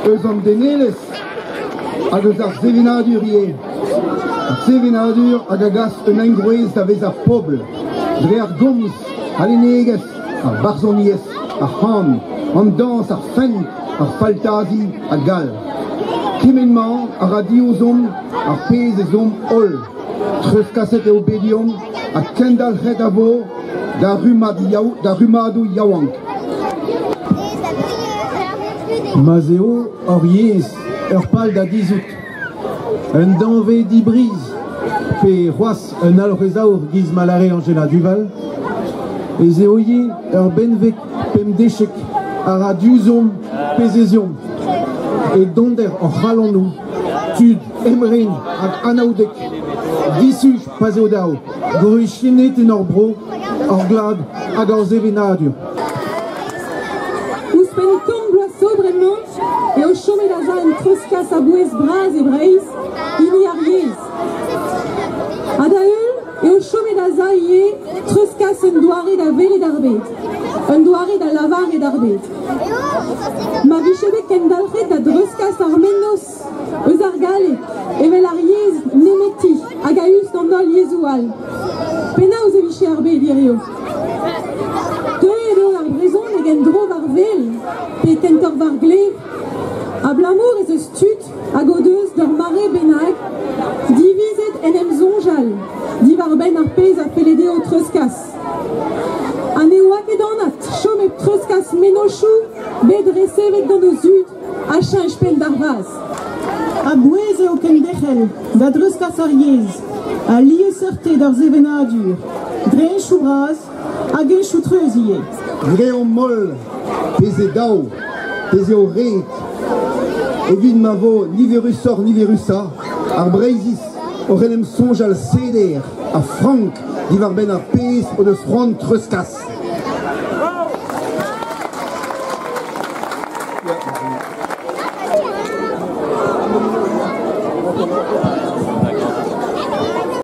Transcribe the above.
eus an denelezh hag eus ar sevenadur ivez. Ar sevenadur hag a gas un engroez da vezañ pobl, dre ar gomz, al lennegezh, ar barzhoniezh, ar c'han, an dañs, ar fent, ar faltazi hag all. Kement-mañ a ra diouzhomp ar pezh ez omp holl. Treuzkaset eo bet deomp ha kendalc'het a vo d'ar rummadoù yaouank. Ma'z eo hor yezh ur pal da dizhout, un danvez dibriz pe c'hoazh un alc'hwez aour giz ma lâre Anjela Duval, ez eo ivez ur benveg pemdeziek a ra diouzhomp pezh ez eomp e donder hor c'halonoù, tud emren hag anaoudek, disuj pa'z eo dav, gwriziennet en hor bro, hor glad hag hor sevenadur. Ouzhpenn kant bloaz zo bremañ eo chomet aze un treuzkas a-bouez bras e Breizh, hini ar yezh. Ha da heul eo chomet aze ivez treuzkas un doare da welet ar bed, un doare da lavaret ar bed. Ma vije bet kendalc'het da dreuzkas ar mennozh eus ar galleg evel ar yezh nemeti hag a-us d'an holl yezhoù all. Penaos e vije ar bed hiziv? Deuet eo ar brezhoneg en-dro war wel, pe kentoc'h war glev, abalamour ez eus tud hag o deus d'ur mare bennak divizet en em soñjal diwar-benn ar pezh a felle dezho treuzkas. Ha ne oa ket anat chom hep treuzkas mennozhioù bet resevet gant o zud ha cheñch penn d'ar vazh. A-bouez eo kenderc'hel da dreuzkas ar yezh ha liesseurted ar sevenadur, dre henchoù bras hag henchoù treuz ivez. Greomp-holl pezh eo dav, pezh eo ret, evit ma vo niverusoc'h-niverusañ ar Breizhiz oc'h en em soñjal seder ha frank diwar-benn ar pezh o deus c'hoant treuzkas.